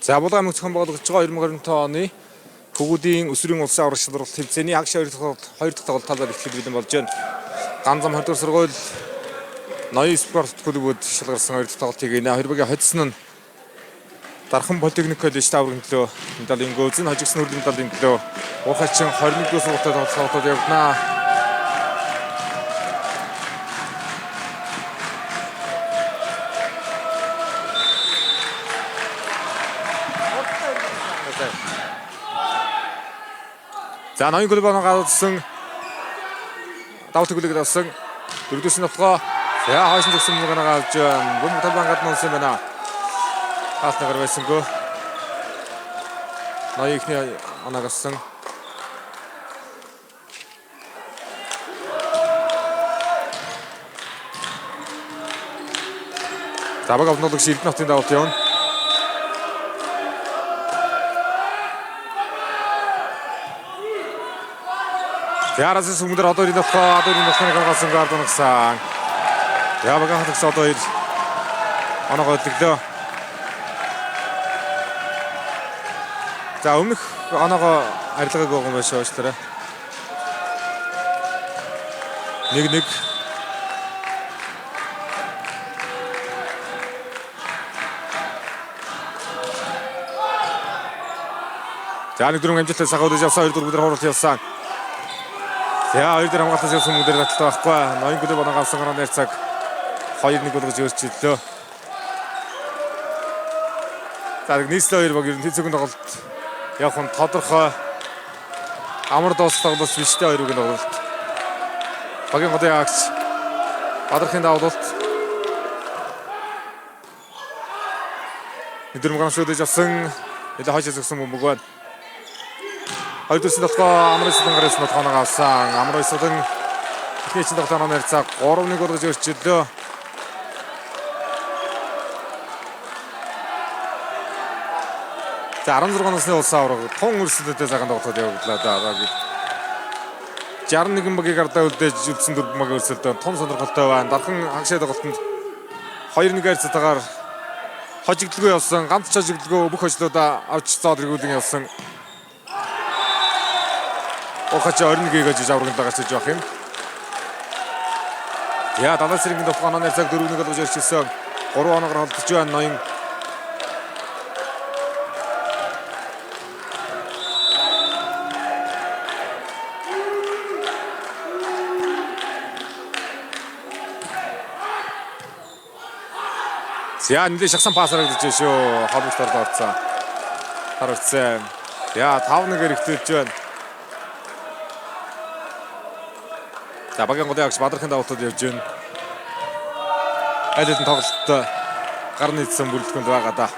За Булган аймаг зохион байгуулагдж байгаа 2025 оны хөвгүүдийн өсвөрийн улсын аварга шалралт тэмцээний хагас 2 дахь тоглолт талбайд эхлэх бэлэн болж байна. Ганзам 20 дугаар сургууль, Ноён спорт клубүүд шалгарсан 2 дахь тоглолтыг энэ хоёр багийн хоцсон нь Дархан политехник коллеж аваргын төлөө медалийн гөөзөн, хожигдсон хүрлийн медалийн төлөө Уухачин 21 дугаар сургуультай тоглолтод явагдана. За, Ноён клуб гадсан давт хүлээгээд авсан. Дөрөвдөөс нь нотгоо. За, хойш нь зогсон мөнгө авч бөмбөг талбайн гадна унсан байна. Хаалтны гар байсангүй. Ноён ихний оноог авсан. За, баг авнуулагч Эрдэнэ хотын давалт явна. Яраас сүмдэр одоо ирэх нотгоо, одоо ирэх нотгооны гаргасан гард унагсан. Я багийн халагч одоо ир оноогоо өдөглөө. За, өмнөх оноогоо арилгааг байгаа юм байна шүү уучлаарай. 1-1. За, 1-4 амжилттай сагууд явсан, 2-4 бүгд хуралт явсан. За, хоёр дээр хамгаалтаас явсан бүгд таталтай байхгүй. Ноён клуб оноо авсан гараа цаг 2-1 болгож өөрчиллөө. За, нийслэл хоёр баг ер нь тэнцвэрхэн тоглолт явах нь тодорхой. Амар дуус тоглолт биш дээ хоёр багийн тоглолт. Багийн голын агч Бадрахын давлалт. Өдөр гамшуудаж авсан. Нэлээ хойш зогсон бөмбөг байна. Хоёр дүрсэн толгой Амар Ислэн гарсан толгойноо авсан. Амар Ислэн эхний чинь тоглоомоор харьцаа 3-1 болгож өөрчиллөө. За, 16 насны улсын аварга тун өрсөлдөөнтэй цагаан тоглолтод явагдлаа да. 61 багийг ардаа үлдээж үлдсэн дөрвөн багийн өрсөлдөөн тун сонирхолтой байна. Дархан хагшаа тоглолтод 2-1 харьцаатайгаар хожигдолгүй явсан. Ганц ч хожигдолгүй бүх хожлуудаа авч зоод эргүүлэн явсан. Ухач 21-ийг хожиж аврагт гарч иж явах юм. Я далай сэргийн тухайн онооны цаг 4-1 болгож ирчихсэн. 3 оноогоор холдож байна Ноён. За, нэлээд шахсан пас харагдаж байна шүү. Холбогч орд орцсон. Харагдсан. Я 5-1-ээр ихтэлж байна. За, багийн голын агч Бадрахын давтад явж байна. Аль хэдийн тоглолтод гар нийцсэн бүрэлдэхүүнд байгаа да.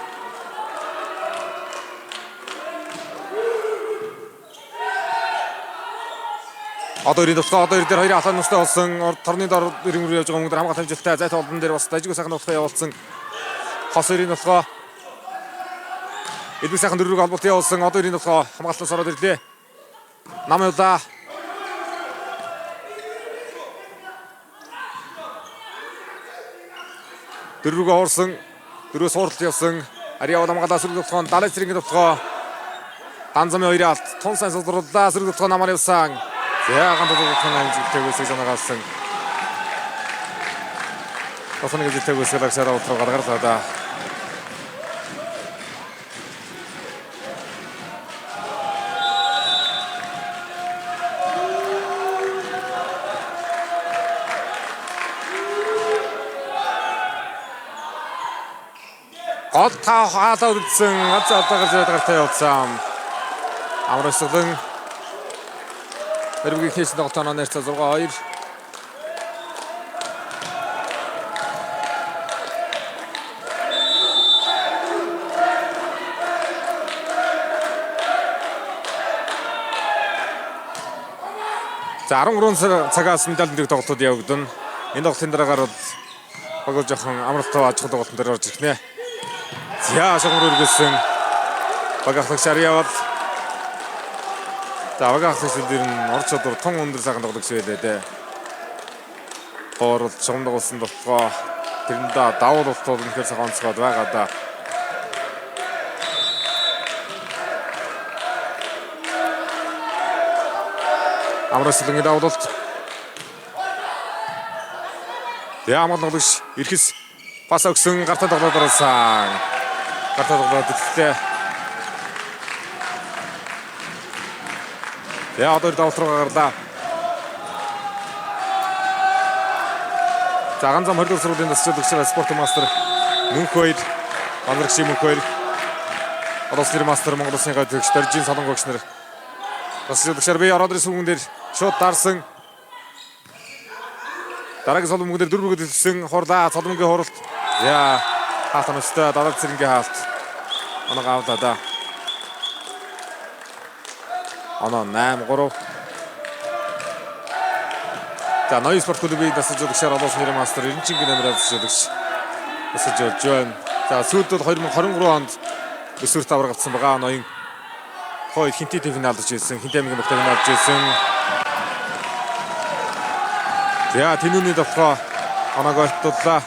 Одоо ирийн тусгай одоо ир дээр хоёрын алаан нустай болсон. Торны дор ирэн рүү явж байгаа хүмүүс хамгаалт амжилттай. Зайт холбон дээр бас дажгүй сайхан нутгаа явуулсан. Хос ирийн тусгай. Элбэг сайхан дөрвөг холболт явуулсан. Одоо ирийн тусгай хамгаалтаас ороод ирлээ. Нам явлаа. Дөрвөгөө уурсан. Дөрвөө сууралт явсан. Ариа хамгаалаа сөрөг тусгай далай цэргийн тусгай. Дан замын хоёрын алт тун сайн суулрууллаа. Сөрөг тусгай намаар явсан. За, ганц тусгай амжилттай үсэг санаагаасан. Тусгай амжилттай үсэг лагшаа утруу гаргарлаа да. Гол та хаалаа үлдсэн. Ганц алдаа гарч ирээд гартаа явуулсан. Амар өсгөлэн Өрбөгийн хийсэн тоглолт оноо нэрцээ 6-2. За 13 цагаас медаль нэрэг тоглолтууд явагдана. Энэ тоглолтын дараагаар бол баг жоохон амралтай аж ахуйн тоглолтын дээр орж ирэх нэ. За шугамар үргэлсэн баг ахлагч Ариавал. За баг ахлагч дээр нь ур чадвар тун өндөр сайхан тоглогч байлаа дээ. Хоорол шугам дагуулсан толгой тэрэндээ давуул болтол үнэхээр сайхан онцгой байгаа да. Амрааслангийн давуулалт. Я амгалан тоглогч ирэхэс пас өгсөн гартаа тоглоод оруулсан. Гартаа тоглоод ирлээ. Я одоо давуулт руу гарлаа. За ганцхан 20 дугаар сургуулийн дасгалжуулагч спорт мастер Мөнх баяр, Бандрагшийн Мөнх баяр, Олон улсын мастер Монгол улсын гай төгч Доржийн Солонгогч нар дасгалжуулагчаар би ороод ирсэн хүн дээр шууд дарсан. Дараагийн Солонгог дээр дөрөв бүргэд төлсөн хурлаа Солонгогийн хуралт. За хаалт онцтой дараа цэрэнгийн хаалт. Оног авлаа да. Оноо 8-3. За ноён спорт клубын дасгалжуулагчаар олон улсын мастер Эренчингийн номер дасгалжуулагч дасгалжуулж байна. За сүүлд бол 2023 онд өсвөрт авраг авсан байгаа ноён хой хинти финалд ирсэн. Хинти аймгийн багтаа финалд ирсэн. За тэнүүний довхоо оноог ойртууллаа.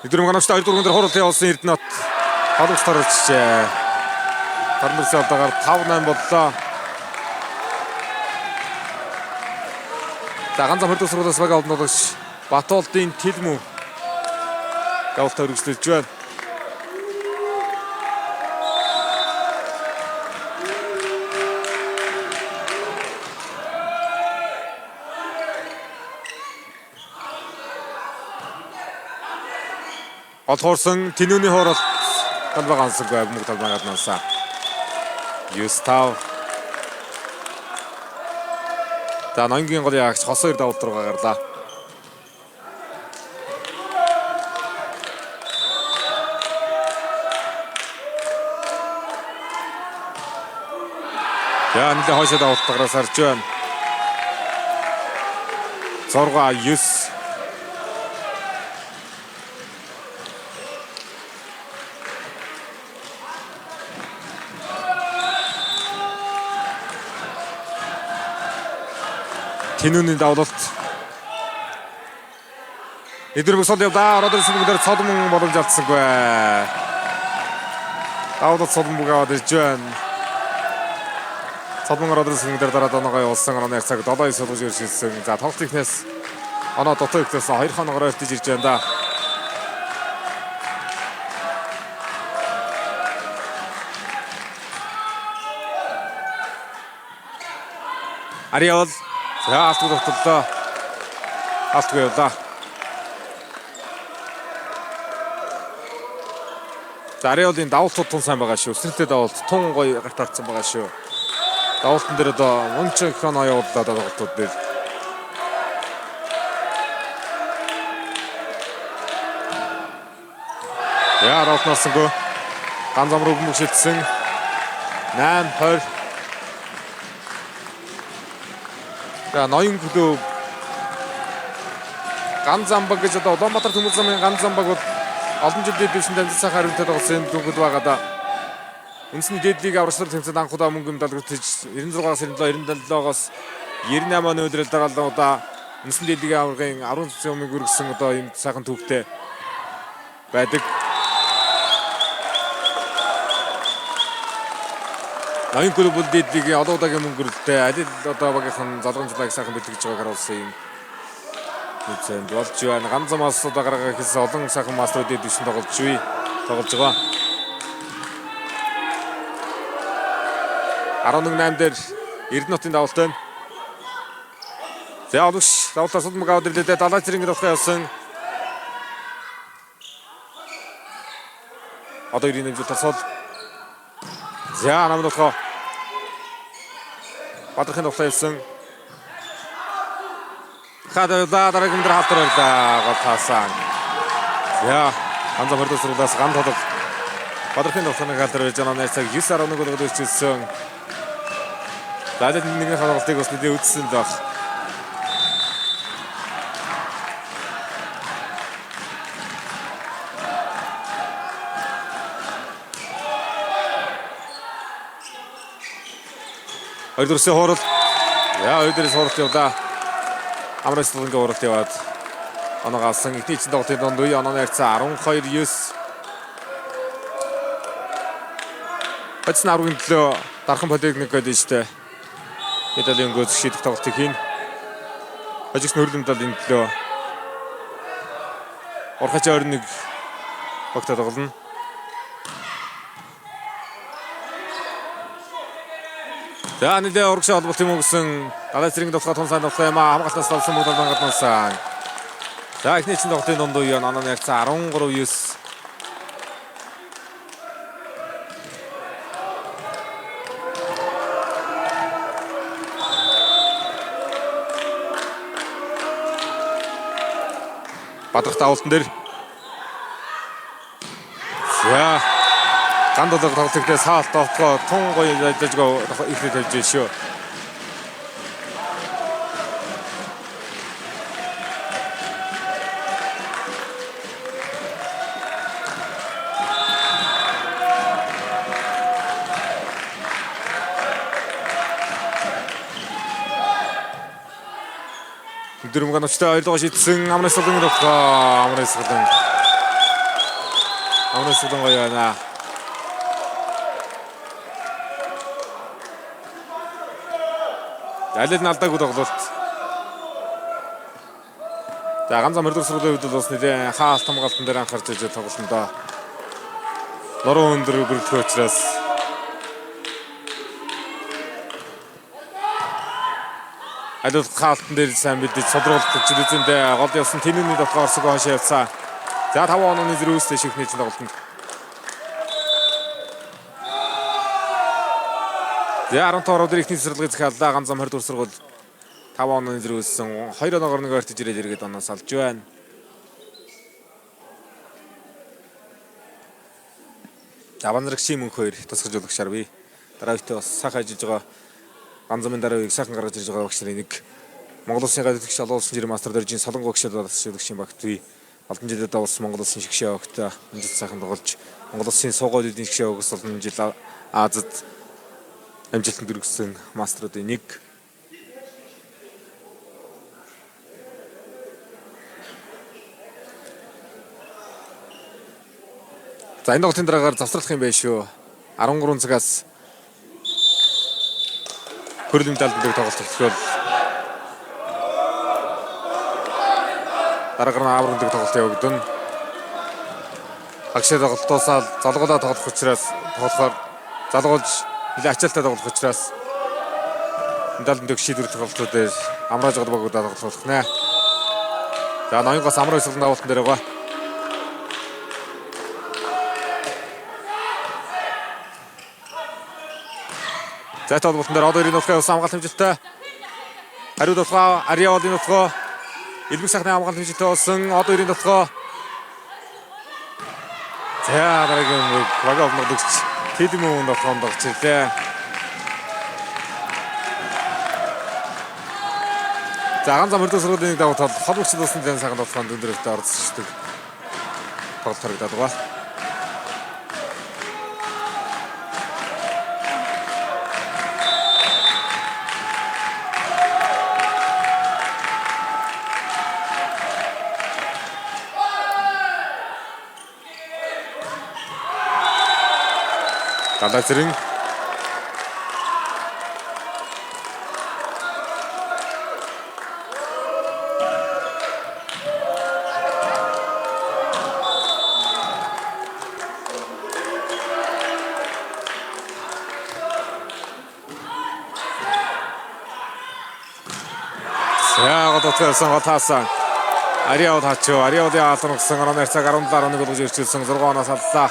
Өдөр мөнгө 2 дөрвөн дээр хурал явуулсан Эрдэнэт холбогч торуулжээ. Тармарсын алдаагаар 5-8 боллоо. За ганц 20 дугаар сургуулиас баг олдсон тоглогч Батуулдын Тэлмүү гавлтаа өргөжлөж байна. Гол хуурсан Тэнүүний хууралт талбай ганцгүй бөмбөг талбай гаднаасаа. 9-5. За ноёнгийн гол яагч хосоо хоёр давалт руугаа гарлаа. За нэлээ хойшоо давалт гараас харж байна. 6-9. Тэнүүний давлалт. Эдгээр бүсэл явдаа. Ороод ирсэн бүгдээр цодмон боломж алдсангүй. Давлалт цодмон бүг аваад ирж байна. Цодмон ороод ирсэн бүгдээр дараа доноогоо явуулсан. Онооны цаг 7-9 суулгаж ирсэн. За тоглолт ихнээс оноо дотоо ихтээс 2 хоноогоор ойртож ирж байна да. Ариавал за алтгүй тогтоллоо. Алтгүй явлаа. За Ариавлын давалтууд тун сайн байгаа шүү. Өсрэлтэй давалт тун гоё гарт авцсан байгаа шүү. Давалтан дээр одоо мөнч их оноо явууллаа тоглолтууд дээр. Яа давалтнаасангүй. Ган зам руу бөмбөг шилжсэн. 8-20. За ноён клуб Ган замбаг гэж одоо Улаанбаатар төмөр замын Ган замбаг бол олон жилийн дэвшинд амжилт сайхан хариутай тоглосон түүхэд байгаа да. Үндэсний дээд лиг аврагчлал тэмцээнд анх удаа мөнгө медаль хүртэж 96-аас 97, 97-оос 98 оны үеэрэл дараалан удаа үндэсний дээд лигийн аваргын 10 юмыг өргөсөн одоо ийм сайхан түүхтэй байдаг. Ноён клуб бол дээд лигийн олон удаагийн мөнгө өрөлттэй аль одоо багийнхан залгамжлалыг сайхан бэлтгэж байгааг харуулсан юм. Тэмцээнд болж байна. Ган замаас одоо гаргаа хийсэн олон сайхан мастеруудын дэвшин тоглож бий. Тоглож байгаа. 11-8 дээр Эрдэнэ хотын давалт байна. За Олгш давалтаа Сулмаг аваад ирлээ. Далай зэрэг болохоо явсан. Одоо 90 нэмжил тасвал. За намд болохоо. Бадрахын тоглоо явсан. Хадаа дараагийн дээр халтар байлаа. Гол таасан. За Ганза мөрдөө сургуулиас ган толго Бадрахын тоглоомын халтар байж байгаа найцаг 9-11 болгоод ирчихсэн. За нэгэн тоглолтыг бас нэлээд үзсэн л баг. Хоёр дөрсийн хурал. За хоёр дөрс хуралт явлаа. Амрын сэлэнгийн хуралт яваад оноогоо авсан. Эхний чинь тоглолтын дунд үе онооны харьцаа 12-9. Хоцсон 10-ын төлөө Дархан политехник гэдэг штэ. Медалийн өнгөөс шийдэх тоглолтыг хийнэ. Хожигч нөрөл медалийн төлөө Урхач 21 багтаа тоглоно. За нэлээ урагшаа холболт юм уу гэсэн далай зэрэг тоглоход тун сайн тоглох юм аа хамгаалтаас олсон бүгд хангалсан. За эхний чинь тоглолтын дунд үе онооны харьцаа 13-9. Бадрах давалтан дээр. За ган долог тоглолттой саалт довтлоо тун гоё ажиллаж ихлэ тавьж шүү. Дөрөв ганцтай хоёр дахь шийдсэн Амрын сулан тоглоо. Амрын сулан. Амрын сулан гоё байна. Алил нь алдаагүй тоглолт. За ганц мөрдөх сургуулийн хувьд бас нэлээ хаалт хамгаалтан дээр анхаарч ижил тоглолтондоо. Нуруу өндөр бүрдэх учраас алил хаалтан дээр сайн мэдээж содруулах гэж үзэндээ гол явсан тэнүүний дотгоор орсог хашаа явцсан. За 5 онооны зэрэг үүстэй шихний тоглолтод. За 15 ороод ихний цэцэрлэгийг захиаллаа. Ганц зам 24 сургууль 5 онооны зэрэг үүссэн. 2 оноогоор нэг ойртож ирээд иргээд оноос алж байна. За Бандрагшийн мөнх хоёр тусгаж өгөх бий. Дараа үедээ бас сайхан ажиллаж байгаа ганц замын дараа үеийг сайхан гаргаж ирж байгаа багш нарын нэг Монгол улсын гадаад тэгш олон улсын жирийн мастер дөржин Солонгоо гişэд багшийн багт бий. Олон жилд давсан Монгол улсын шгшээ огт амжилт сайхан тоглож Монгол улсын суугуул эдийн шгшээ огс олон жил Азад амжилтанд хүргэсэн маструудын нэг. За энэ тоглолтын дараагаар завсарлах юм байна шүү. 13 цагаас хөрөл медаль дээр тоглолт эхлэх бол дараагаар нь авраг тоглолт явагдана. Агшаа тоглолтоосаа залгуулаа тоглох учраас тоглохоор залгуулж нэлээ ачаалттай тоглох учраас медаль дөг шийдвэр тоглолтууд дээр амрааж байгаа багуудаа тоглох нэ. За ноёнгоос амраа өсгөлн давалтан дээр байгаа. За тоглолтын дээр одоо 90 нутгийн ус хамгаалт хэмжилттэй. Хариу дутгаа Ария болын нутгаа Элбэг сайхны хамгаалт хэмжилттэй болсон. Одоо 90 нутгаа. За дараагийн баг олногдогч Тэдмэн нутгаанд орж ирлээ. За ганц мөрдөө сургуулийн нэг давуу тал холбогч дуусны зэн сайхан нутгаанд өндөр өвтө оролцдог. Тоглолт харагдаад байгаа. Далай зэрэн За гол утгаар явсан гол таасан. Ариавд хачуу. Ариавдын алдан өгсөн онооны харьцааг 17-11 болгож өрчилсөн 6 оноос аллаа.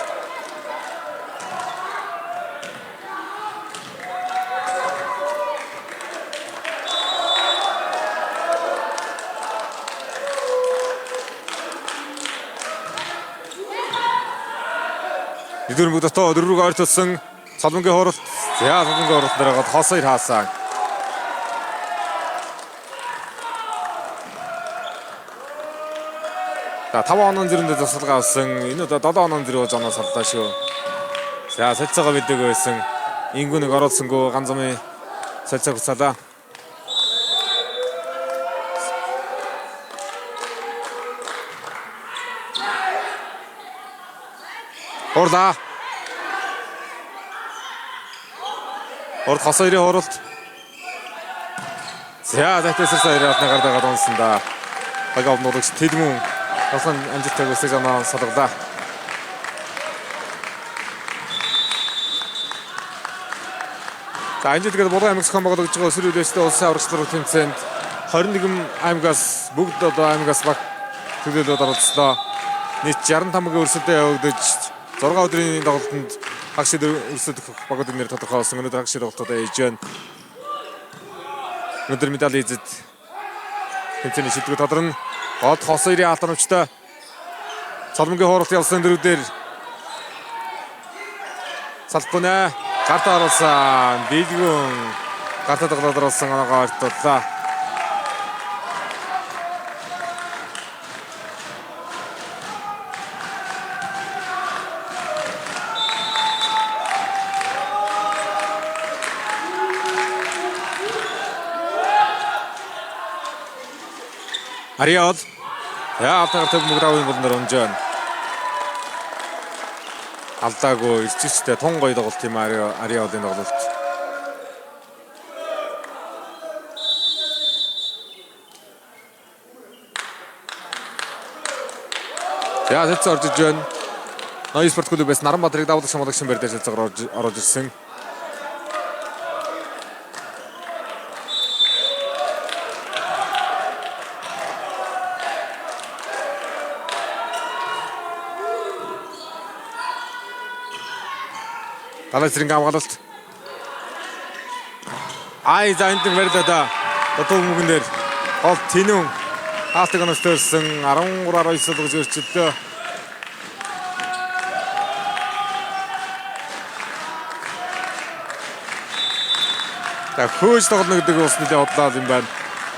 Нэгдүгээр мөг дотоо дөрөв рүү ойртолсон Солонгийн хуралт. За Солонгийн хуралт дээр гол хосоор хаасан. За 5 онон зэрэндээ тусалгаа авсан. Энэ удаа 7 онон зэрэг оноос аллаа шүү. За солилцоогоо мэдээгүй байсан. Ингүү нэг оруулсангүй ган замын солилцоог буцаалаа. Хурлаа. Урд хосоо ирээ хуралт. За зайтасар сая алны гардагаад унсан да. Баг обнуулагч Тэлмүн болсон амжилттай өсөж оноо солголоо. За энэ жил тэгээд Булган аймаг зохион байгуулагдж байгаа өсвөр үеэстэй улсын аврагч руу тэмцээнд 21 аймагаас бүгд одоо аймагаас баг төлөөлөд оролцлоо. Нийт 65 аймгийн өрсөлдөөн явагдаж 6 өдрийн тоглолтод хагас шид өрсөлдөх багуудын нэр тодорхой болсон. Өнөөдөр хагас шид тоглолтод ээж байна. Өнөөдөр медаль эзэд тэмцээний шилдэгүүд тодорно. Гол хос хоёрын алдармжтай Цолмонгийн хууралт явсан дөрүүдээр салахгүй нэ. Гартаа оруулсан. Дийлгүүн гартаа тоглоод оруулсан оноогоо ойртууллаа. Ариал. За алдаагаар төв мөгрөөний болон унж байна. Алдаагүй ирчээчтэй тун гоё тоглолт юм Ариалын тоглолт. За солилцоо орж иж байна. Ноён спорт клубээс Наранбаатарыг давуулах шамуулагч байр дээр солилцоогоор орж ирсэн. Далай зэрэг хамгаалалт. Ай за энд барилаа. Дутуу мөнгөн дээр гол тэнүүн хаалтыг онос төрсөн 13-19 болгож өрчлөлөө. За хөөж тоглоно гэдэг ус нэлээ бодлоо юм байна.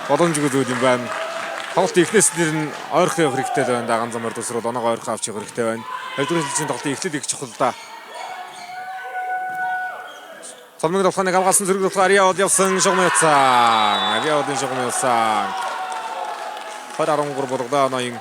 Боломжгүй зүйл юм байна. Тоглолт эхнээс нэр нь ойрхон явах хэрэгтэй байна. Даган замаар төсрөл оноогоо ойрхон авч явах хэрэгтэй байна. Хоёрдугаар хэлцээний тоглолтын эхлэл их чухал да. Цолмог довхоныг хамгаалсан зэрэг довхоо Ариа од явсан шугам явсан. Ариа одын шугам явсан. 20-13 болгодоо ноён.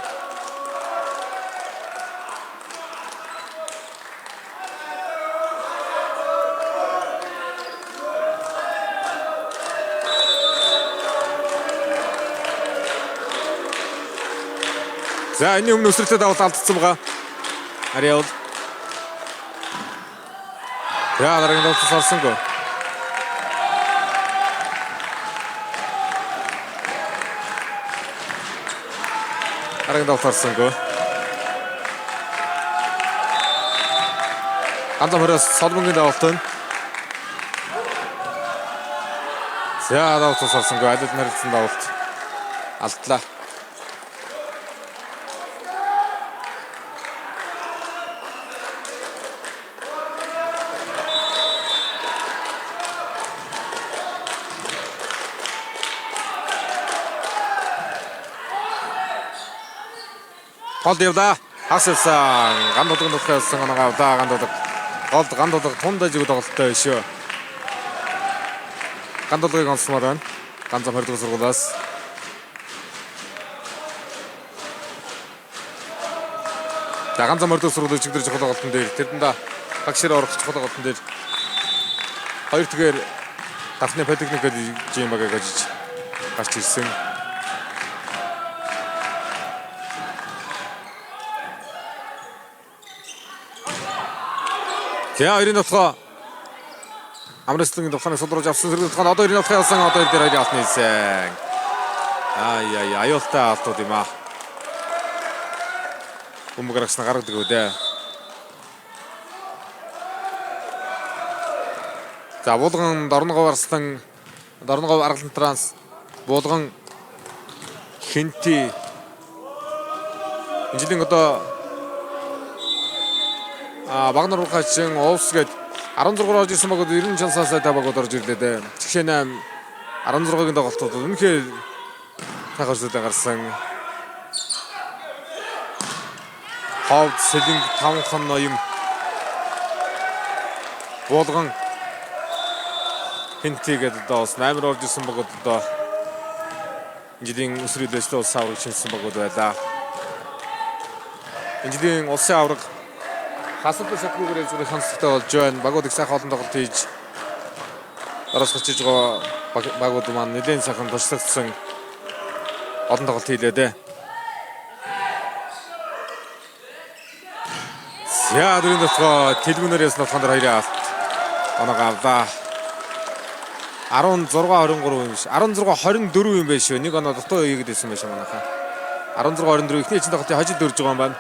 За энэ өмнө өсрэлтэд давалт алдсан байгаа. Ариа од. За дараагийн давалтаас орсонгүй. Дараагийн давалт орсонгүй. Ганцхан хориос Соломонгийн давалт байна. За давалтаас орсонгүй. Аль аль нарилцсан давалт алдлаа. Гол явлаа. Хас явсан. Ган дулган дулахаа явсан оноогоо авлаа. Ган дулга. Голд ган дулга тунд ажиг тоглолттой биш үү. Ган дулгыг онцсомоор байна. Ган зам 20 дугаар сургуулиас. За ган зам 20 дугаар сургуулийн чигдэр чухал тоглолтын дээр тэр дундаа баг шир орох чухал тоглолтын дээр хоёр тэгэхээр Дархны политехник коллежийн багийг хожиж гарч ирсэн. За хоёрын довтлогоо Амрын довтлогооныг сулруулж авсан зэрэг довтлогоо одоо хоёрын довтлогоо явсан одоо хоёр дээр хоёрын алт нийлсэн. Аа яа аюултай алдууд юм аа. Бөмбөг гаргасан гаргадаг үү дээ. За Булган Дорногов Арслан Дорногов Аргалан Транс Булган Хинти энэ жилийн одоо Багнар Урхачин Уус гээд 16 орж ирсэн багууд 90 шансаас сайтай багууд орж ирлээ дээ. Жишээ 8 16-гийн тоглолтууд үнэхээр сайхан өрсөлдөөн гарсан. Ховд Сэлэнг Тавхан ноём Булган Хинти гэдэг одоо бас 8 орж ирсэн багууд одоо энэ жилийн өсвөр улсын аварга шинжсэн багууд байлаа. Энэ жилийн улсын аварга хасалтай шатгүйгээр эзгэрэх хандлттай болж байна. Багууд их сайхан олон тоглолт хийж араас гарч иж байгаа багууд маань нэлээд сайхан туршлагдсан олон тоглолт хийлээ дээ. За дөрөв дотгоо тэлгүүнээр ясан болохоон дээр хоёрын алт оног авлаа. 16 23 юм биш. 16 24 юм байна шүү. Нэг оноо дутуу хийгээд байсан байх шиг манайхаа. 16 24 эхний чинь тоглолтын хожид дөрж байгаа юм байна.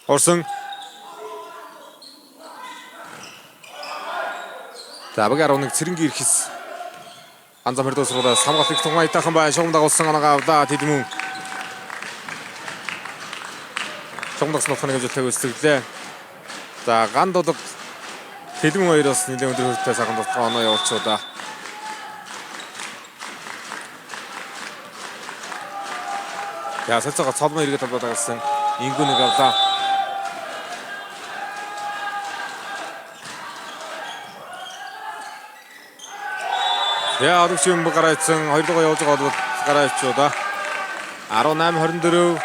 Орсон. За баг 11 цэрэнгийн ирэхс Ганзам хэрдүү сургуулиас хамгаалт их тугмаа итахан бай шугам дагуулсан анагаа авлаа тэдмүн. Шугам дагсан болохны хэмжээлтэй үүсгэглээ. За ганд болог Тэлмэн хоёроос нэлээд өндөр хөрөлтэй сайхан дутгаа оноо явуулчудаа. За солилцоогоо цолмон эргээд талбай дагалсан Ингүү нэг авлаа. Я алгч юм гараа ицсэн хоёр дахь явж байгаа бол гараа ичүү да. 18 24.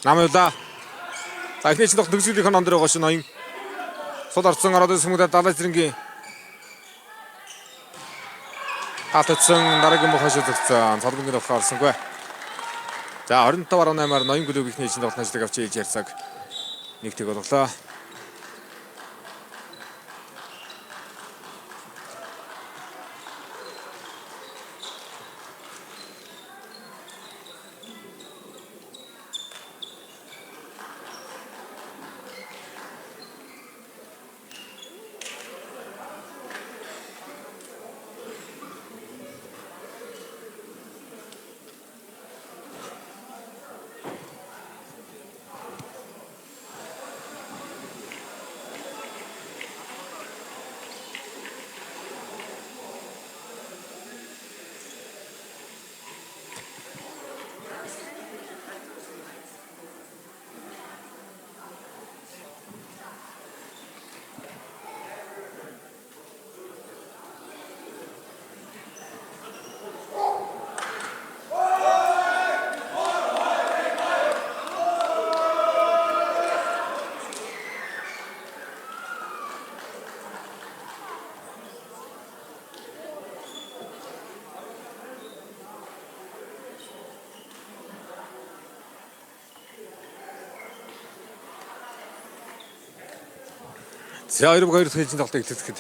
Нам явлаа. За эхний чинь төгсгөлийн он дээр байгаа шин ноён. Сул орцсон ороод сүмгдээ далай зэрэнгийн хаалтцсан дараагийн мөх хашаа зөгцсөн. Цолбонгийн болохоор орсонгүй. За 25.8-аар ноён клуб эхний чинь тоглолт ажлыг авч ээж ярьцаг нэг тэг болголоо. За 2 2 дахь ээлжийн тоглолтыг эхлэхэд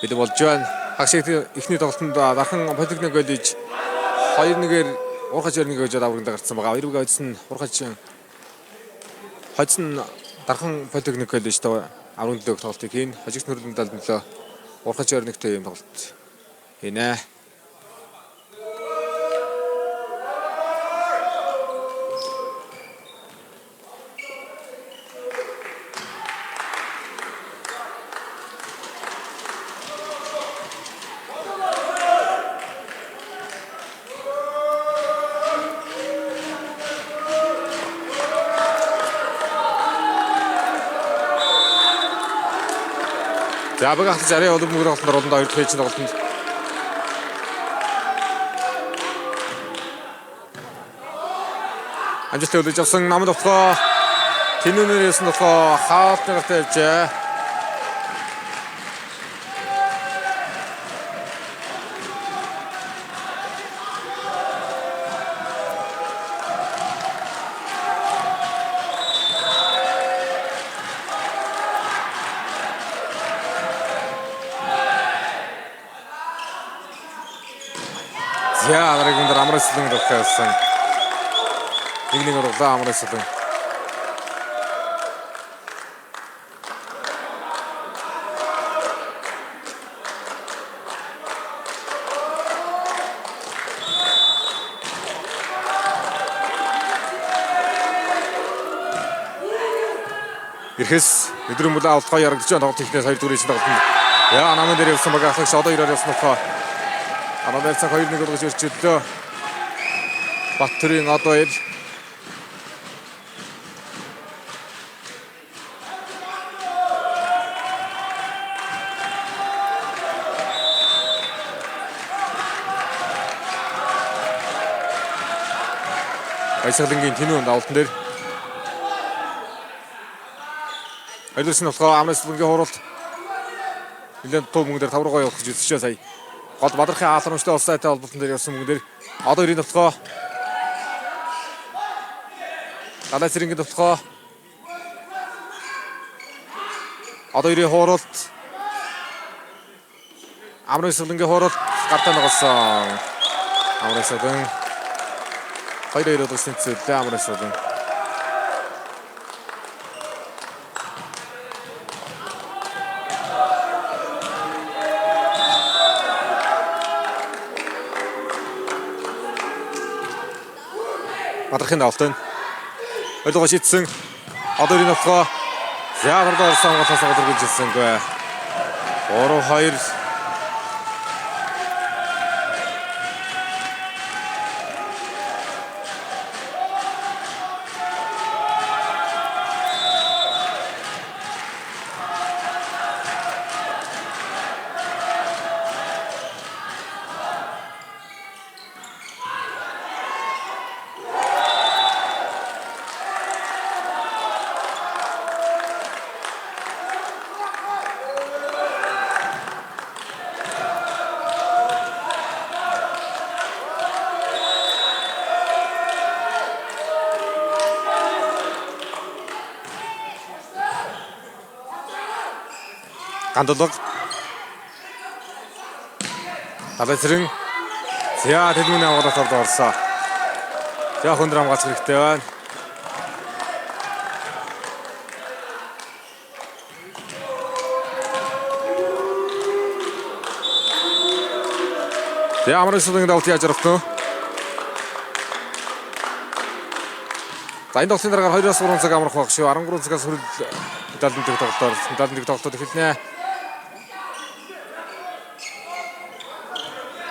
бид болж байна. Хагас эхний тоглолтод Дархан Политехник коллеж 2-1-ээр Уурхаж 2-1 гэж аврагт гарсан байгаа. 2 хоцсон Уурхаж хоцсон Дархан Политехник коллежтой аврагт төлөөх тоглолтыг хийн. Хожигч нүрэн далд нөлөө Уурхаж 2-1-тэй юм тоглолт хийнэ. За баг хатаж арай олон мөнгө тоглолтод оролдонд хоёр дахь ээлжийн тоглолтод Амжилттай хүлээж авсан намд болохоо тэнүүнээр явсан болохоо хаалтны гартаа явжээ. За дараагийн дээр Амрын Сэлэн болохоо явсан. 1-1 орлоо Амрын Сэлэн. Ирэхээс өдрийн бүлээ авалгаа ярагдж байгаа тоглолт ихнээс 2 дугаар ижил тоглолтод. Яа намын дээр явсан баг ахлагч одоо 9-оор явсан болохоо. Араа цаг 2-1 болгож өрчөдлөө. Баттөрийн одоо 2. Баясгалангийн тэнүүн давалтан дээр Хоёрдугаар нь болохоор Амрын Сэлэнгийн хууралт нэлээд туу мөнгө дээр 5 руугаа явах гэж үзчихээ сая. Гол Бадрахын хаалгарамжтай улс сайтай холболтон дээр явсан мөнгө дээр одоо 9 болохоор Далай цэрэнгийн болохоор одоо 9 хууралт Амрын Сэлэнгийн хууралт гартаа ногосон. Амрын Сэлэн 2-2 болгож тэнцүүлээ Амрын Сэлэн. Бадрахын давалт байна. Ойлгоо шийдсэн. Одоо энэ болохоор за дурдаа орсон хамгаалаас годрож ирсэнгүй. 3-2 Гандалга. Далай цэрэн. За дэлгүүний хамгаалалт орд орсон. За хөндөр хамгаалах хэрэгтэй байна. За Амрын Сэлэнгийн давалт яаж орох вэ? За энэ тоглолтын дараагаар 2-оос 3 цаг амрах байх шүү. 13 цагаас хүрэл медалийн дэг тоглолтоор медалийн дэг тоглолтод эхэлнэ.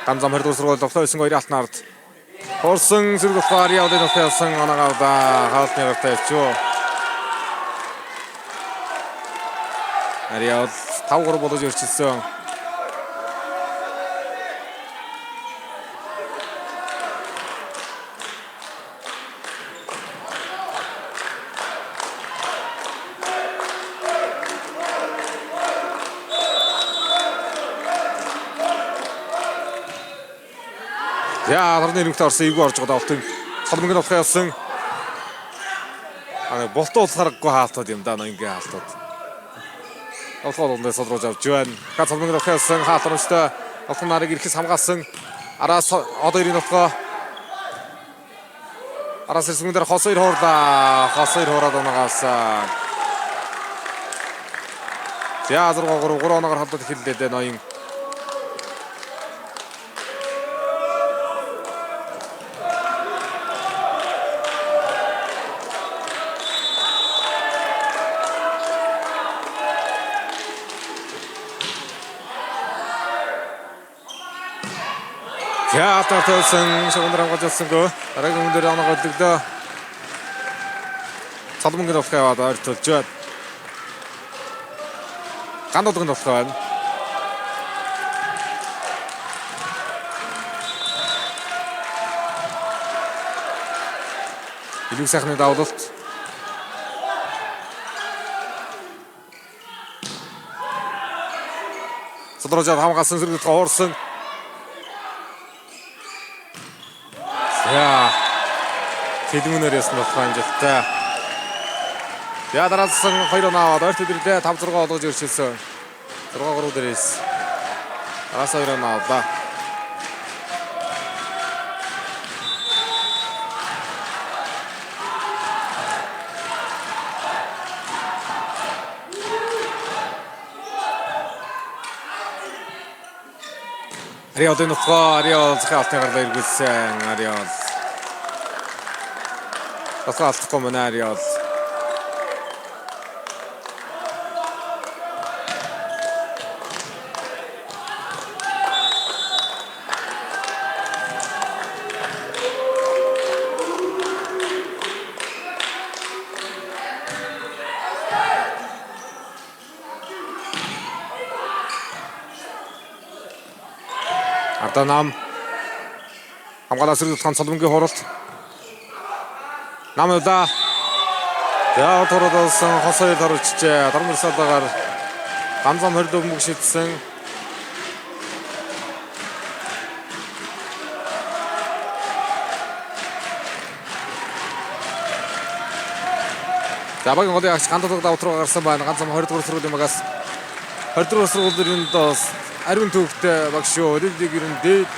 Гам зам 20 дугаар сургууль 79 2 алтан ард. Хорсон зэрэг болохоор явдын тоглолт явсан оноогоо хаалтны гартаа явчихв. Ариал 5-3 болгож өрчилсөн. За орны нэмэгт орсон эвгүй орж байгаа тоглолтын цол мөнгөнд болохын явсан. Аа болтоо болохоор хаалтууд юм да ингээ хаалтууд. Тоглолт болгонд содруулж авч байна. Га цол мөнгөнд болохын явсан хаалт оромжтой. Тоглолт нарыг ирэхээс хамгаалсан. Араас одоо 9 болохоо. Араас ирсэн дээр хос хоёр хуурлаа. Хос хоёр хуураад унагаасан. За 6 3 3 оноогоор холдоод эхэллээ дээ ноён. За алдаа тавьсан шугамдар хамгаалж авсангүй. Дараагийн хүн дээр оноогоо өдөглөө. Цол мөнгөнд болох яваад ойртолж байна. Ганд болгонд болох байна. Илүүг сайхны давлалт. Содорожоо хамгаалсан сэрэг дотгоо хуурсан. За. Тэлмөнөр ясан болох амжилттай. За дараалсан 2 оноо аваад ойрт өдөрлөө 5-6 олгож өршөлсөн. 6-3 дээрээс. Араас 2 оноо авлаа. Ариолын нутгаа Ариол захын алтны гарлаа эргүүлсэн. Ариол. Нутгаа алдахгүй мөн Ариол. Ардаа нам хамгаалаа сэрэг тутгаан цолмонгийн хуралт. Нам удаа. За туруудсан хос хоёр оруулжээ. Дармарсаалгаар ганцхан 20 бөмбөг шидсэн. За багийн голын агч ганц давт руу гарсан байна. Ганцхан 20 дугаар сургуулийн багаас 20 дугаар сургуулийн доо ариун төвөгтэй баг шүү. Лиг ер нь дээд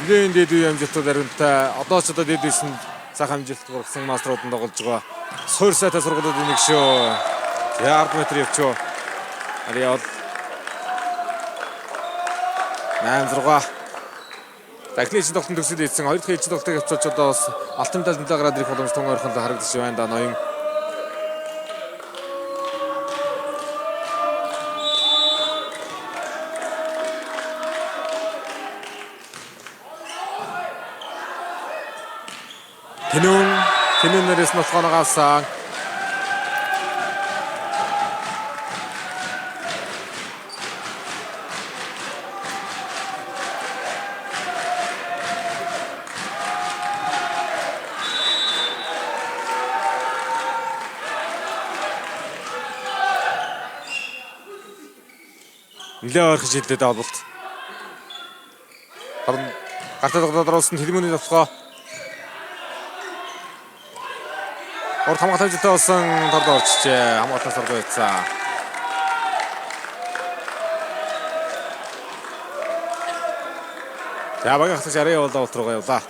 нэлээд дээд үе амжилтууд ариунтай. Одоо ч одоо дээд үесэнд сайхан амжилт гаргасан мастерууд нь тоглож байгаа. Суур сайтай сургуулиудын нэг шүү. За 10 метр явчихв. Ариал 8-6. За эхний ээлжийн тоглолтын төгсөл ийдсэн. Хоёр дахь ээлжийн тоглолтыг явуулж одоо бас алтан медаль нэлээ гараад ирэх боломж тун ойрхон харагдаж байна да ноён. Тэнүүн нэрээс нутгаанаас нэлээ ойрхон шийдлээ давбалт. Гартаа тоглоод оруулсан Тэлмөний товлогоо. Урд хамгаалалт амжилттай болсон торд орчжээ. Хамгаалалтаас оргоо явцсан. За багийн хатагч арай явуул давалт руугаа явлаа.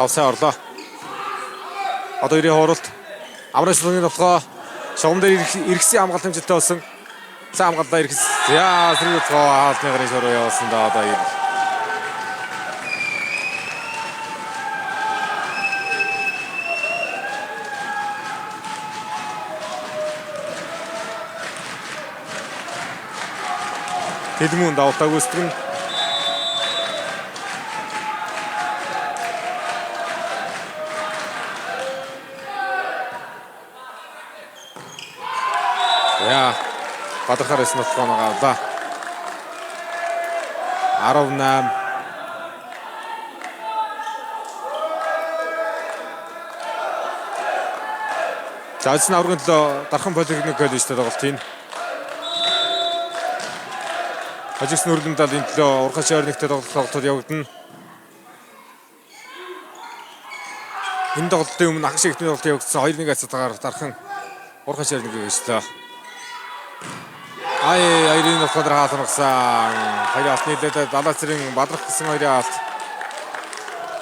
Давсаа орлоо. Одоо 90 хууралт. Амрын шулууны толгой шугам дээр иргэсэн хамгаалт амжилттай болсон. Сайн хамгааллаа иргэс. За сэрэг толгой хаалтны гарын шороо явуулсан да одоо ир. Тэлмүүн давтаа гүйцэтгэн. Яа. Бадрахаар эсэн толгойноо авлаа. 18. За эцсийн аврагын төлөө Дархан политехник коллежтэй тоглолт хийн. Хожигс нүрлэн далын төлөө Урхаж ойрногтой тоглолтод явагдана. Энэ тоглолтын өмнө хагас ихний тоглолт явагдсан 2-1 хацтайгаар Дархан Урхаж ойрногийг өслөө. Ай хоёрын нутгаар хаалгасан. Хоёр алт нийлээд далаа цэрэн бадрах гэсэн хоёрын алт.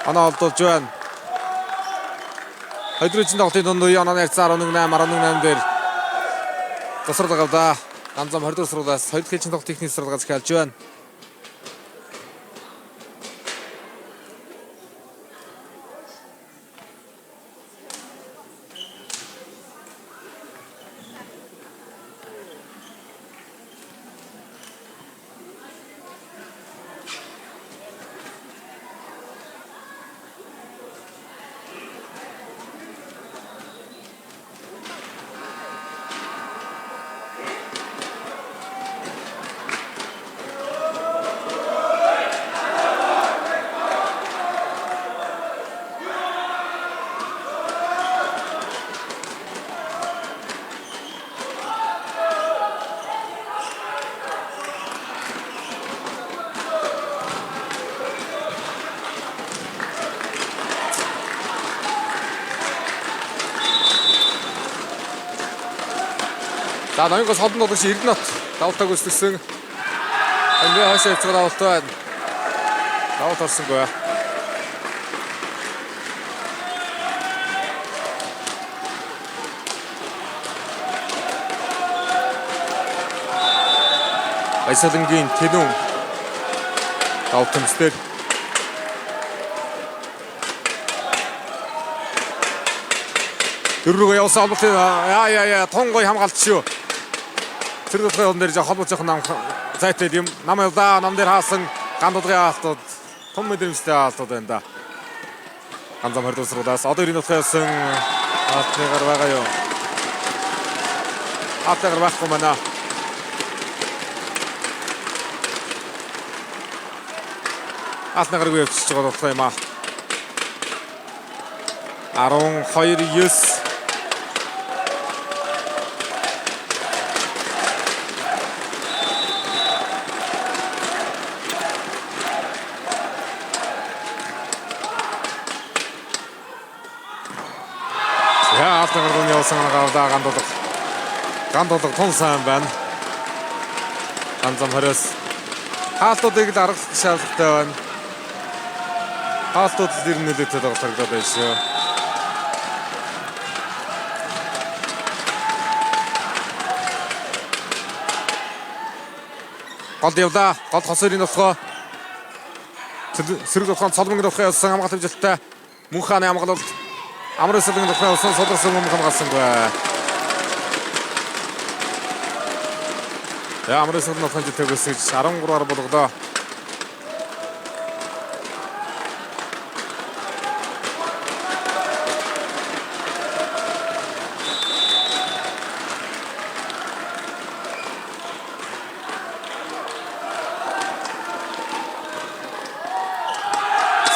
Оноо олдуулж байна. Хоёрын тоглолтын дунд үе онооны харьцаа 11-8 11-8 дээр тусрал гавда. Ганцхан 20 дугаар сургуулиас хоёр дахь ээлжийн тоглолт техник сургалгаа захиалж байна. За ноёнгоос холдон тоглогч Эрдэнэт давтаг гүйцэтгсэн. Энд хойшоо явж байгаа давалт байна. Давалт орсонгүй. Баясгалангийн Тэнүүн давалт төмсдөр. Дөрөв рүүгээ явсан холболт яа яа яа тун гой хамгаалт шүү. Тэр дотгын явсан дээр холбож явах нам зайтай юм. Нам явлаа. Нам дээр хаасан ган дулгын хаалтууд том мэдрэмжтэй хаалтууд байна да. Ганзам 20 дугаар сургуулиас одоо 90 нутгийн явсан хаалтны гар байгаа юу? Хаалтны гар байхгүй байна. Хаалтны гаргүй явчихж байгаа болох юм аа. 12-9. За алдан гаргууны явсан гавдаа гандуулга. Гандуулга тун сайн байна. Ганзам 20-оос хаалтуудыг л аргалах шаардлагатай байна. Хаалтууд л ер нь нөлөөтэй тоглолт харагдаад байна шүү. Гол явлаа. Гол хосорын болохоо. Сэрэг болохоо цолмонгийн болохоо явсан хамгаалт хэмжилттэй. Мөнх хааны хамгаалалт. Амар эсэлгийн болохоо явсан сударсан мөнх хамгаалсангүй. За амар эсэлгийн болохоо төгсөж 13-аар болголоо.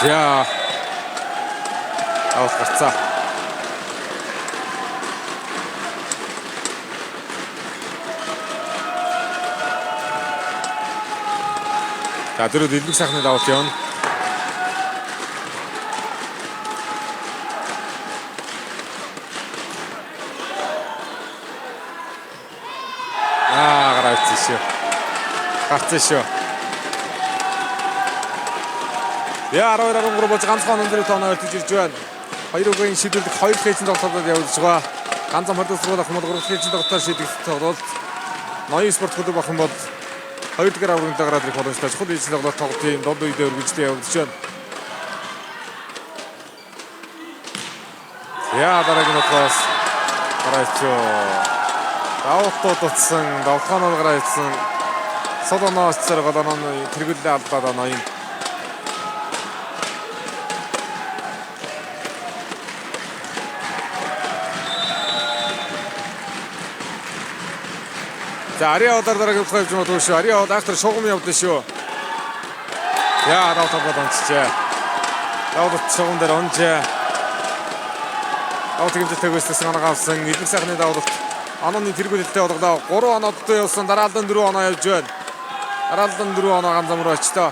За авах гарцаа. За дөрөв дэлбэг сайхны давалт явна. Аа гараацсан шүү. Гарцсан шүү. Я 12 13 болж ганцхан өндөр тооноо өртөж ирж байна. Хоёр үгийн шийдвэрлэх хоёр хээжин тоглолтод явуулж байгаа. Ганцхан 20 сургууль ах юм бол 3 хээжин тоглолтоор шийдэгдэх тоглолт. Ноён спорт клуб ах юм бол 2 дугаар аврагт гараад ирэх боломжтой. Чухал хээжин тоглолт тоглолтын дунд үедээ өргөжлөө явуулж байна. Я дараагийн тоглоос гараач. Давтууд утсан, давтгаанууд гараа ирсэн. Солоноос зэрэг голоноо тэргүүлээ алдлаа ноён. За Ариа удар дараагийн явж магадгүй шүү. Ариа уд айхтар шугам явдсан шүү. Я давтаад онцжээ. Давтад шугам дээр онжээ. Давтад гэмтэл төгөөссөн оноо авсан. Илэг сайхны давталт онооны тэргүүлэлтэд болголоо. 3 оноод явсан. Дараалан 4 оноо явж байна. Дараалан 4 оноо ган зам руу очлоо.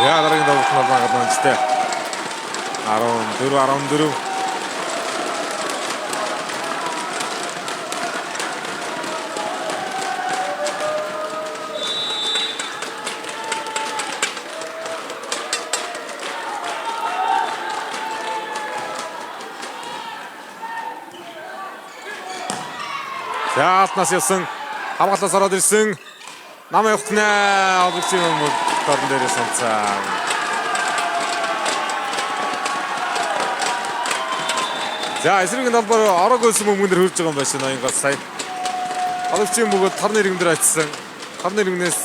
Я дараагийн давталт нь болоо гадна онцтой. 14 14. За алтнаас явсан хамгаалаас ороод ирсэн. Нам явах нэ обигчийн өмнө дорн дээрээ сунцаа. За эсрэг талбар ороог өсөн бөмбөгөн дээр хөрж байгаа юм байна шүү ноён гол сая. Обигчийн бөгөөд торны иргэн дээр очсон. Торны иргэнээс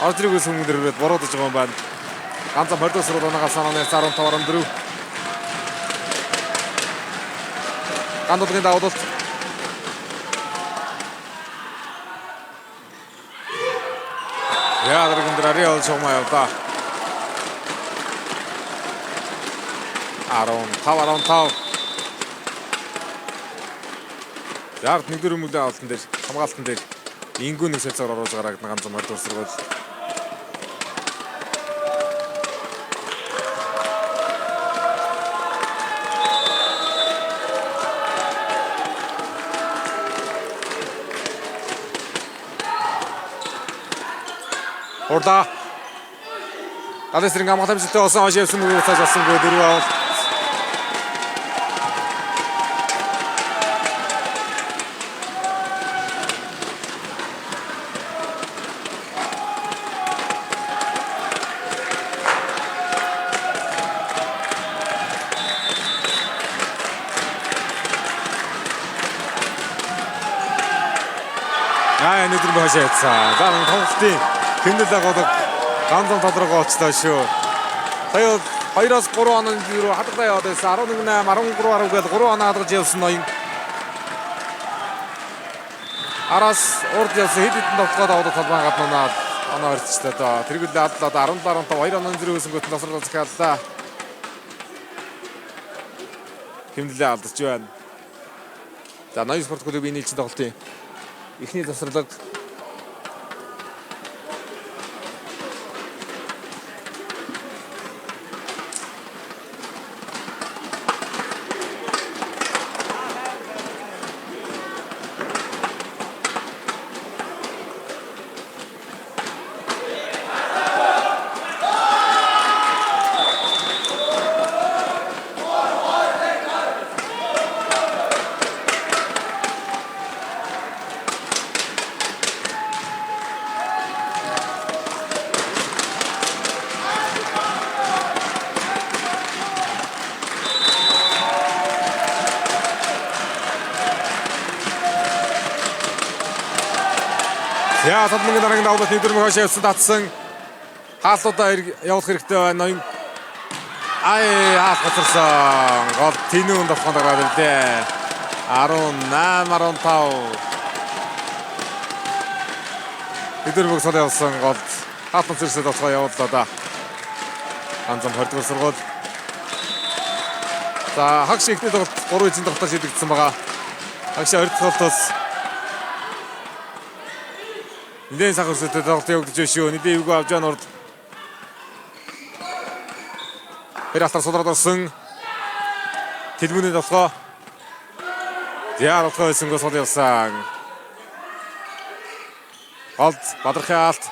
орж ирэх өсөн бөмбөгөн дээр хүрээд буруудаж байгаа юм байна. Ганцхан 20 дугаар сургууль оноо галсан оноо 15 14. Гандалгын давуулалт. Я дараагийн дээр Ариа бол шугамаа явлаа. 15 15. За ард нэгдүгээр хүмүүлийн авалтан дээр хамгаалтан дээр ингүү нэг сэлцээр оруулж гараад ганц 20 дугаар сургууль. Хурлаа. Далын сэрэг амгалан амжилттай болсон хойш явсан мөрөөр цааш олсонгүй дөрөв авал. Аа өнөөдөр би хашаа явцсан. За тоглолтын тэмдэглэл агуулга ганцхан тодорхой болчлоо шүү. Сая 2-оос 3 онон рүү хадгалаа яваад байсан. 11 8 13 10 гээд 3 оноо хадгалж явсан ноён. Араас урд явсан хэд хэдэн тоглоход аваад талбай гаднаа оноо орчихлоо доо. Тэргүүл адлаа 17 15 2 онон зэрэг өсөнгөт тасрал захиаллаа. Тэмдэглээ алдаж байна. За ноён спорт клубын нийлцэн тоглолтын эхний тасралга. За Садмангийн дараагийн давлалт нэгдүгээр хойш явсан татсан. Хааллуудаа явуулах хэрэгтэй байна. Ноён ай хаал гоцорсон. Гол тэнүүн давханд гараад ирлээ. 18 15. Нэгдүгээр мөг сул явсан гол хаалт зэрсээ доцгоо явууллаа да. Ганцхан 20 дугаар сургууль. За хагш ихний тоглолт 3 эзэн тоглолтоор шийдэгдсэн байгаа. Хагш 20 дахь тоглолтоос нэлээд сах өрсөлдөд тоглолт явагдаж байна шүү. Нэлээд эвгүй авч байгаа урд. Тэр алтар судраад орсон. Тэлмүний толгой. За толгой байсангүй сул явсан. Голд Бадрахын алт.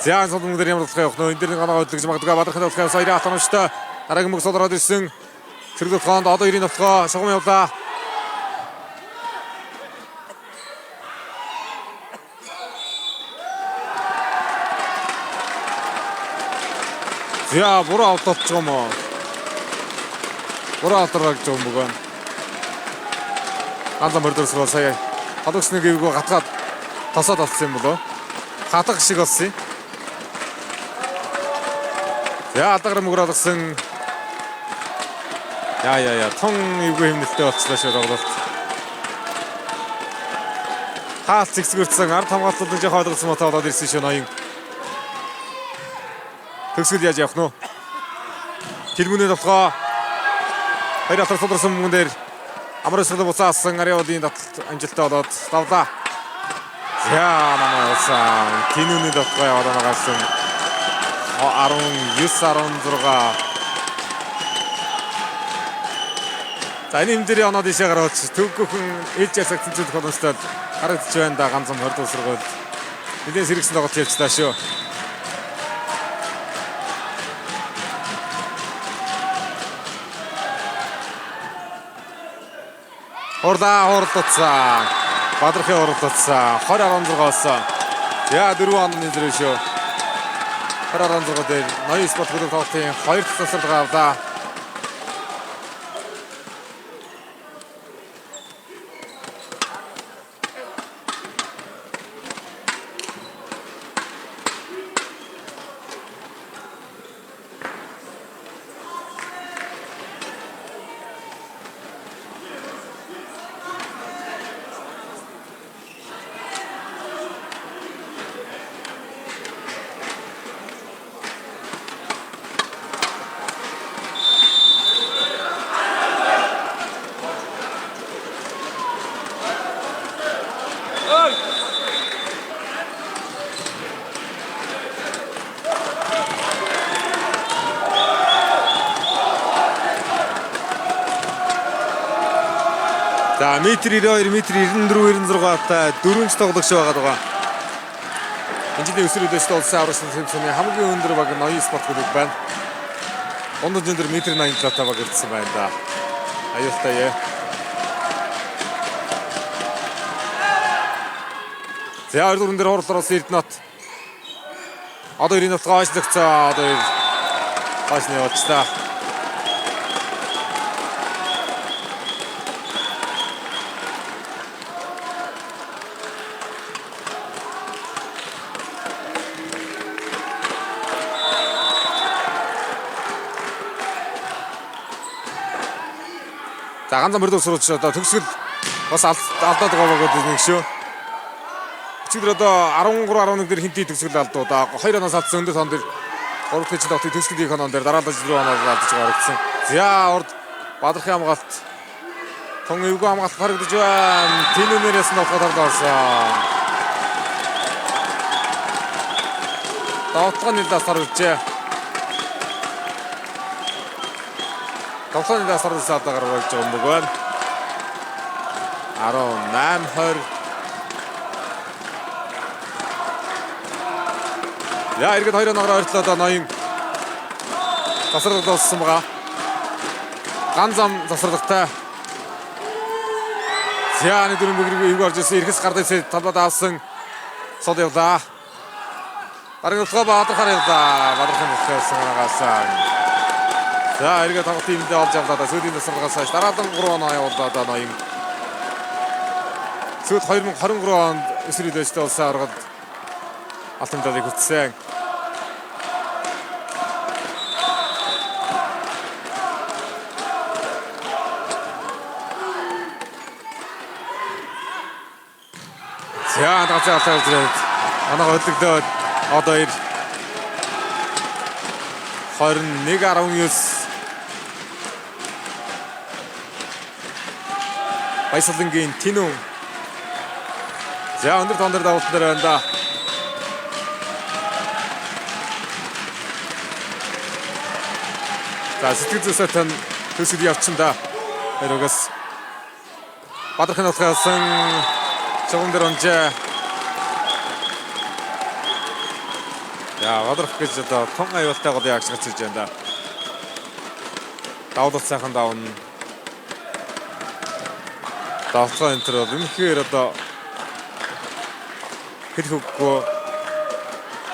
За сул мөнгө дээр ямар толгой явах нөө. Энэ дээр нэг оноо хөдлөж магадгүй Бадрахын толгой явсан. 90 алт оновчтой. Дараагийн мөнгө судраад ирсэн. Цэрэг толгоонд одоо 90 толгой шугам явлаа. За буруу авдуулчих юм уу? Буруу авдраа гэж юм бөгөн. Ганцхан мөрдөрсгөө сая халуус нэг эвгүй гатгаад тосоод олсон юм болоо. Хатаг шиг болсон юм. За алдагаар мөгөр алгасан. Яа тун эвгүй хэмнэлттэй болчихлоо шүү тоглолт. Хаалт зэгсгэрсэн ард хамгаалалтууд нэг жоохон ойлгосон мотоо болоод ирсэн шүү ноён. Төгсгөл яаж явах нь вэ? Тэлмүний толгой. Хоёр алтар суларсан мөнгөн дээр амар өсгөл буцаасан Ариаулын таталт амжилттай болоод давлаа. За намаа явсан. Тинүүний толгой яваад байгасан. 19 16. За энэ юм дээр оноод ишээ гараач төвгөхөн ээлж ясаг тэнцвэрх боломжтой харагдчих байна да ганцхан 20 дугаар сургууль. Нэгэн сэргсэн тоглолт явчлаа шүү. Хурлаа хурлцсан. Бадрахын хурлцсан. 20 16 болсон. Я 4 онны зэрэг шүү. 20 16 дээр ноён спорт клуб тоглолтын 2 дахь тасралгаа авлаа. За метр 92, метр 94, 96 та дөрвөн ч тоглогч байгаа даа. Энэ жилийн өсвөр үдээстэй улсын аврагч тэмцээний хамгийн өндөр баг Ноён спорт клуб байна. Дунд өндөр метр 87 таа баг ирсэн байна да. Аюултай ээ. За 2 дөрвөн дээр хурал оруулсан Эрдэнэт. Одоо 90 нутгаа хойшлогцоо. Одоо хойш нь явуулчлаа. За ганцхан мөрдөө сурч одоо төгсгөл бас алдаад байгаа багууд нэг шүү. Өчигдөр одоо 13 11 дээр хинтий төгсгөл алдуу. Одоо 2 оноос алдсан өндөр тоон дээр 3 дахь хичээл тоглолтын төгсгөл их онон дээр дараалал 4 оноор алдаж байгаа харагдсан. За урд Бадрахын хамгаалт тун эвгүй хамгаалт харагдаж байна. Тэнүүнээрээс нь тоглоход орсон. Довтлогын нэлээс харагдажээ. Довтлогын нэлээс харагдсан одоо гарч байгаа юм байна. 18 20. Я иргэд 2 оноогоор ойртлоо одоо Ноён засварлаг дууссан байгаа. Ган зам засварлагтай. За нэг дөрөв бөгрийг эвгүй орж ирсэн. Ирэхэс гардаг талбад авсан. Сод явлаа. Дараагийн утгаа Бадрахаар явлаа. Бадрахын утгаа явсан агаасан. За эргээ тоглолтын юмдээ олж авлаа. Сүүлийн засварлагаас хойш дараалан 3 оноо явууллаа одоо Ноён. Сүйд 2023 онд өсвөр үдээстэй улсын аваргад алтан медалийг хүртсэн. За газар алдаа ирээд оноо хөдлөгдөөд одоо 21-19 Баясгалангийн Тинүн. За өндөр тоон дээр давуултан дээр байна да. За сэтгэл зүйсээ тань төсөл явчихсан да. Хоёрогоос Бадрахын утгаас чугам дээр унжээ. За Бадрах гэж одоо тун аюултай гол ягч гарч ирж байна да. Давуулалт сайхан давна. Давтгаа энэ төр бол үнэхээр одоо хэл хөггүй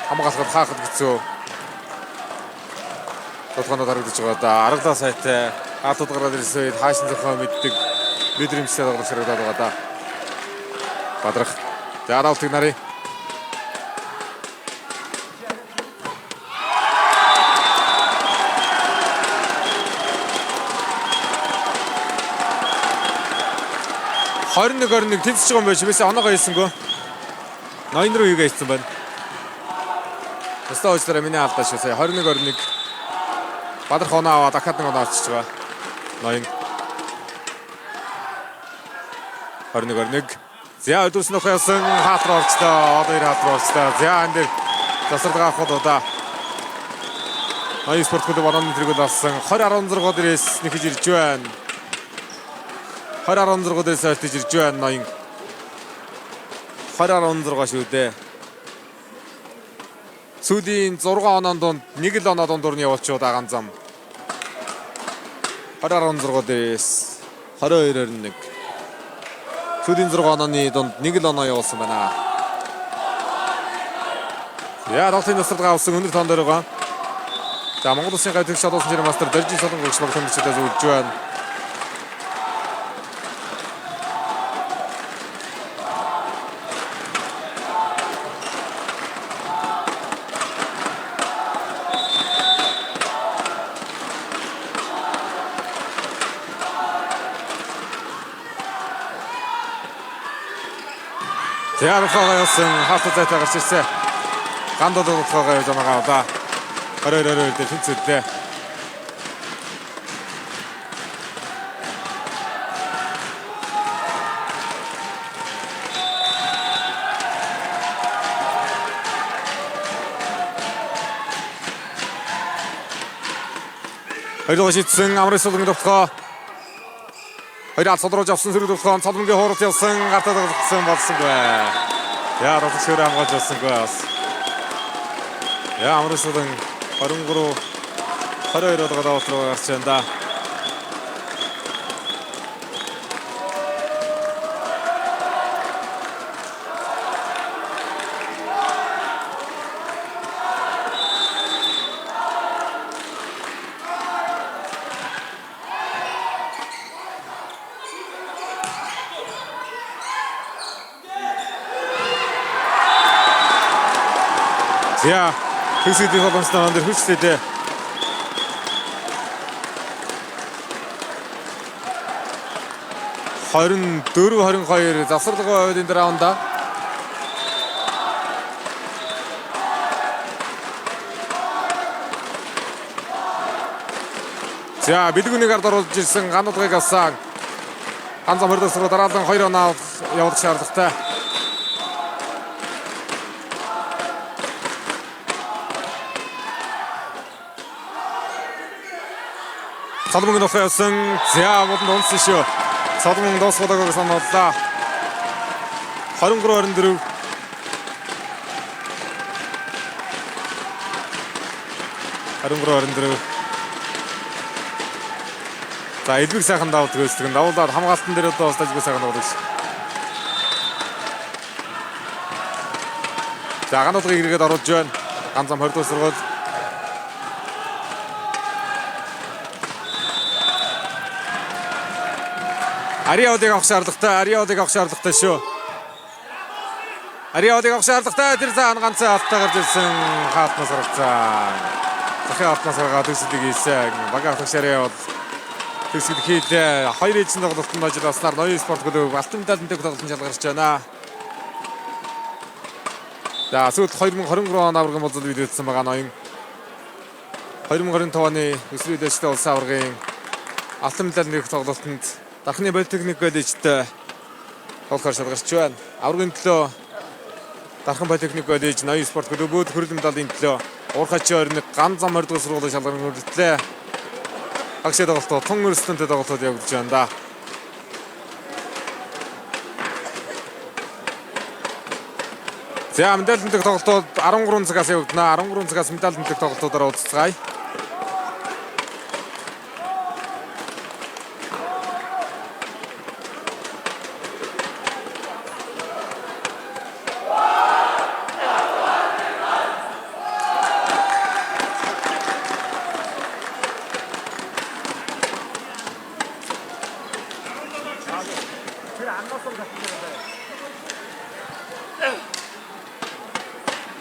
хамгаалахад хаахад хэцүү. Тодгонд харагдаж байгаа да. Аргалаа сайтай алтууд гараад ирсэн үед хаашин зохион мэддэг мэдрэмжтэй тоглож харагдаад байгаа да. Бадрах. За давтыг нарыг. Хорин нэг 21 тэнцэж байгаа юм байна. Чимээсээ оноогоо хийсэнгөө. Ноён руу хийгээ хийсэн байна. Өстө уучлаарай миний алдаа шүү. Сая 21 21 Бадрах оноо аваад дахиад нэг оноо авчиж байгаа. Ноён. 21 21. За өдөөс нөх ясан хаалт руу орчлоо. Одоо 90 хаалт руу орчлоо. За энэ дээр засварлага авахд удаа. Ноён спорт клуб онооны тэргүүл алсан. 20 16 дээрээс нэхэж ирж байна. 20 16 дээрээс ойлтож ирж байна Ноён. 20 16 шүү дээ. Сүүлийн 6 оноон дунд нэг л оноо дундуур нь явуулчихвал аган зам. 20 16 дээрээс 22 21. Сүүлийн 6 онооны дунд нэг л оноо явуулсан байна. Я тоглолтын засварлага авсан өндөр тоон дээр байгаа. За Монгол Улсын гавь тэгш шалгуулсан жирийн мастер Доржин Солонгогч баг томчдод зөвлөж байна. За рухагаа явсан хаалтаа зайтай гарч ирсэн. Гандад рухагаа явж байгаа удаа. 22 22 дээр тэнцвэрлээ. Хоёр дахь шийдсэн Амрын сулгын довтлогоо. Хоёр алт содруулж авсан сэрэг довтлогоо цолмонгийн хууралт явсан гартаа тоглосон болсонгүй. Яа тоглогч хөрөө хамгаалж болсонгүй бас. Яа Амрын Сулан 23 22 болгоод давалт руу гарч байна да. За хөлсөдийн боломжтой өндөр хөлсөдөө. 24-22 завсарлагын хувьд энэ раунда. За бэлгүүнийг ард оруулж ирсэн гануудгыг авсан. Ганц мөрдөс рүү дараалан 2 оноо явуулах шаардлагатай. Соломон нөхөө явсан. За болонд унсан шүү. Соломон дуусгадаг санууллаа. 23-24. 23-24. За элбэг сайхан давалт гүйцэтгэн. Давуулаад хамгаалтан дээр одоо бас дажгүй сайхан давуулж. За гануудыг эргээд оруулж байна. Ганц зам 20 дугаар сургууль. Ариаудыг авах шаардлагатай. Ариаудыг авах шаардлагатай шүү. Ариаудыг авах шаардлагатай. Тэр заа ганцхан алтаа гарч ирсэн. Хаалтнаас гаргацсан. Захын алтнаас гаргаад төгсөлийг хийсэн. Багийн ахлагч Ариауд төгсгөл хийлээ. Хоёр ээлжийн тоглолтод ажил болсноор Ноён спорт клуб алтан медаль дэг тоглолтод шалгарч байна. За сүүлд 2023 он аваргын болзол биелүүлсэн байгаа Ноён 2025 оны өсвөр үеийн улсын аваргын алтан медаль нэрх тоглолтод Дархны политехник коллежид тоглохоор шалгарч байна. Аваргын төлөө Дархан политехник коллеж, Ноён спорт клубүүд хөрөл медалийн төлөө Уурхачийн 21 ган зам 20 дугаар сургуулийн шалгарн хүртлээ. Агшаа тоглолтоо тун өрсөлдөөнтэй тоглолтод явагдаж байна да. За медаль нэмэх тоглолтууд 13 цагаас явагдана. 13 цагаас медаль нэмэх тоглолтуудаар уулзцгаая.